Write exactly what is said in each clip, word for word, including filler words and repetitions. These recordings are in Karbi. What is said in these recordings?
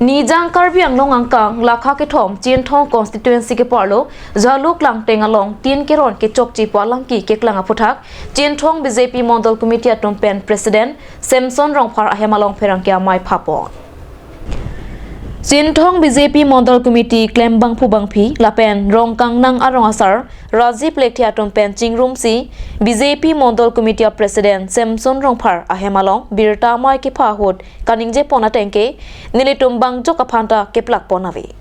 Nijang Karbi Anglong angkang lakha kethom Chinthong constituency keparlo Jhaluk Langteng along tin keron kechokche pu alamki keklang aphuthak Chinthong B J P Mondol Committee atum pen President Samson Rongphar ahem along pherangke amei phapon. Chinthong B J P Mondol Committee klembangphu bangphi lapen rongkangnang arong asar Rajiv Lekthe atum pen chingrumsi B J P Mondol Committee a President Samson Rongphar ahem along birta amei kepha ahut kaningjepon atengke nelitum bangjok aphanta keplakpon ave.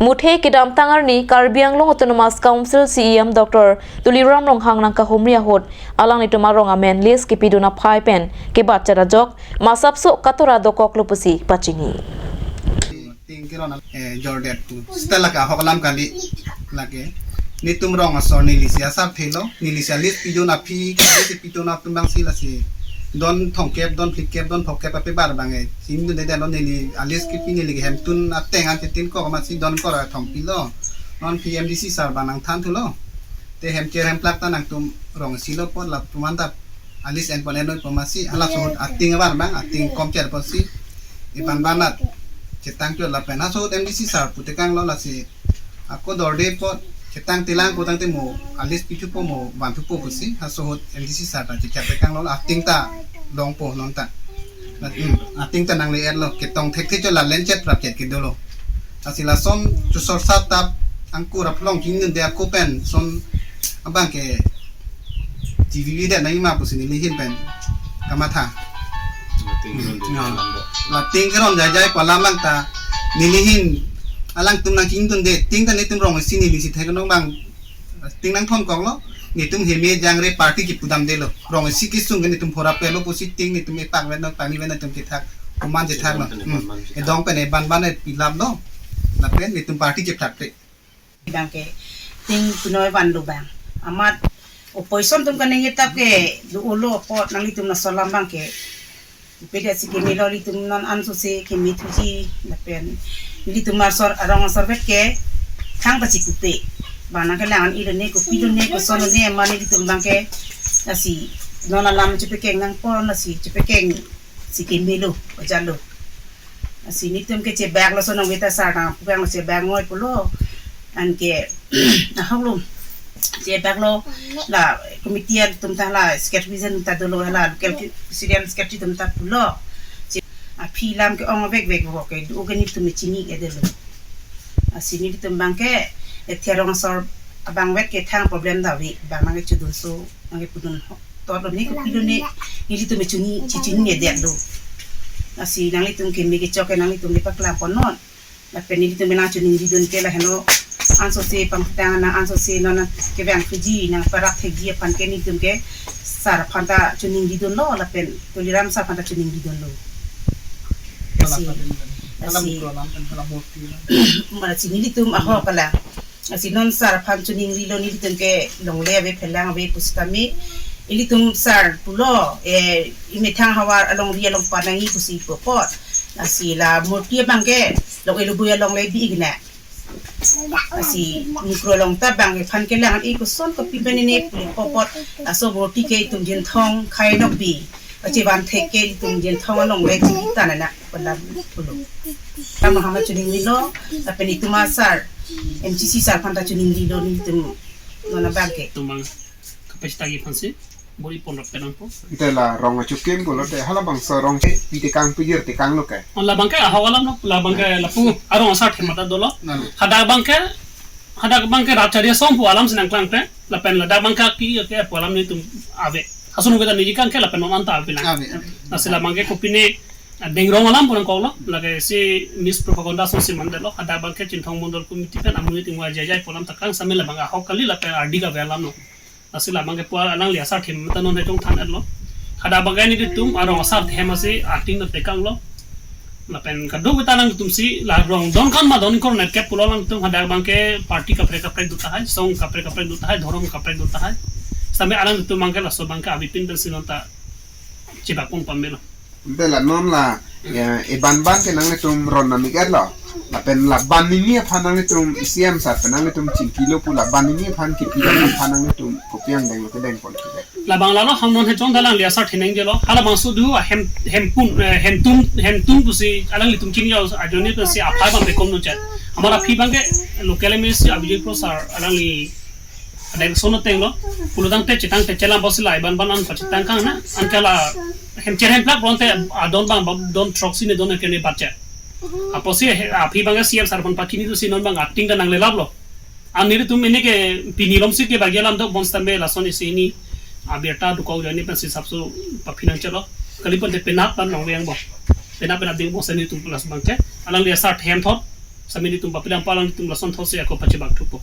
Muthe kedamtang arni Karbi Anglong Autonomous Council C E M Doctor Tuliram Ronghang nangkahumri ahut alanglitum arong amen list kepidun aphai pen kebatchat ajok masapso katora dokoklo pusi pachini. Ting keron, eh, jordet tu. Setelah ka hok lam kali lake. Netum rong asor neli si asar thelo, neli si a list pidun aphi, ka list pidun atum bang si lasi don thomkep, don phlikep, don phokep ape bar bang eh. Chinidunde lo neli a list kepi neli ke hemtun ateng an chetin kok amat si don kor athom pilo. Non phi M D C sir bang nangthan thulo. Te hem cher hem plak ta nangtum rong silo pon latum anta a list enpon enoi pon amatsi, halaso ahut ating abar bang, ating komcher ponsi. Iban banat chetang chot lapen halaso ahut M D C sir pu tekanglo lasi. Ako dorde po, chetang telang ko tangte mo a list pithupo mo banthupo pusi, halaso ahut M D C sir ta chechat tekanglo, ating ta longpo non ta. Na, hmm, ating ta nangle-etlo, ketong thekthe chot la lenchet prapchet kedolo. Lasi lason chusor sat tap angkur aphlong chinidunde ako pen son abang ke T V vi det nangji ma pusi neli ahin pen kamatha. Ting keron jai jai. Ya. Ting keron jai jai pu alam lang ta neli ahin alangtum nangchinidunde ting ta netum rong isi neli si thek nong bang ting nangthon koklo. Netum heme jangre party kipudamdelo. Rong isi kesung ke netum phora pelo pusi ting netum epak ven nang pani ven netum kethak. Koman chethaklo. Hmm. Edong pen eban ban epilaplo. Lapen netum party chethak te. Bang ke ting punoi vanlo bang. Amat opposition atum kaningje tap ke do ulo apot nanglitum laso alam bang ke. Pede si kemelo ilitum non ansose kemethuji lapen ilitum asor arong asor vet ke thangta chikupe. Bang nangkelang an ilo ne kopi lo ne koson lo ne amat ilitum bang ke lasi non alam chepekeng nangpo lasi chepekeng si kemelo ajalo. Lasi netum ke chebak laso nang veta sar nang pukang lo chebak ngoi pulo. Anke ahok lo chebak lo la committee atum ta la secretary jen ta dolo la local president secretary atum ta pulo. Che aphi lam ke ong vek vek vo ke do ke netum chini ke delo. Lasi netum bang ke ethe rong asor abang vet ke thang problem ta ave bang nangkechudunso nangkepudun ho. Tot lo ne kopi lo ne nelitum chini chichini ne det lo. Lasi nanglitum keme kechok ke nanglitum ne paklang pon non. Lapen nelitum nangchiningridun ke lahelo ansose pangtang nang ansose non kevang thuji nang parap thekji aphan ke nelitum ke sar aphan ta chiningridunlo lapen Tuliram sar aphan ta chiningridunlo. Lasi, lasi, mara chinilitum ahok kala. Lasi non sar aphan chiningrilo nelitum ke longle ave phelang ave pusitame ilitum sar pulo, eh, imethang havar alongri along panangji pusi pu apot. Lasi la murti abang ke long elubui along le bi igne. Lasi mikro along ta bang ke phan kelang an ikoson kopi pen ne puli pu apot. Laso murti ke itum Jinthong khai nokbi. Achi van thek ke itum Jinthong along le chini ta nana. Pala pulo. Tama hama chiningrilo, lapen itum asar, M C C sar aphan ta chiningrilo nelitum non abang ke. Tumang kapasita gi aphansi bor-i pon rap penang po. Ante la rong achukim pulote halabangso rong che pi tekang pijir tekanglo ke. Oh, labang ke ahok alam lo, labang ke lapu arong asar thema ta dolo. Nalo. Hadak abang ke, hadak abang ke rat chari asom pu alam si nangklangte, lapen ladak abang ke ki ke pu alam netum ave. Asun kita niji kang ke lapen non anta ave lang. Ave, ave. Lasi labang ke kopine adeng rong alam pu nangkoklo, lake si mispropaganda asonsi mandetlo, hadak abang ke Chinthong Mondol Committee pen amonit ingwa jai jai pu alam ta kang sambil labang ahok kali lapen ardi kave alam lo. Lasi labang ke pu alangli asar thema ta non hechong than-etlo. Hadak abang ke nelitum arong asar thema si ating ta tekanglo. Lapen kadokave ta nangtum si la rong don kan ma don kor net kep pulo nangtum hadak abang ke party kaprek kaprek do tahai, song kaprek kaprek do tahai, dhorom kaprek do tahai. Sampai alangtum abang ke laso abang ke avepin pensi non ta chebak pon pamelo. Ante la non la, ya, eban ban ke nanglitum ron namik-etlo. Pen la banini aphan nanglitum C M sir pen nanglitum chingkilo pu, la banini aphan kipi aphan nanglitum kopi angdeng kedeng pon kedeng. Labang lalo hangnon he chong dalang liya sar theneng jelo. Halabangso do hem hempun eh, hemtum hemtum pusi alanglitum chini jalo ajoine pensi aphai bang bekom no chat. Amar aphi bangke local M A C Abhijit Kro sir alangli adeng sono tenglo. Pulotangte chetangte chelam bosi la iban ban an pachetang kang na. Anke la hem cher hem plak bronte adon bang bab don throksi ne don kene bacha. Apotsi he- aphi bangke C M sir pon pachini tusi non bang acting dan nanglelaplo. Aniritum ini ke pini lomsi ke bagi alam dok bonsitame lason isi ini abirta dukau jani pensi sapsu papinang chelo. Kali pon te penap pan nong yang bo. Penap penap ding bonsitame tum plus bangke. Alangli asar hem thot. Sami tum papilang palang tum lason thotsi ako pachebak thupo.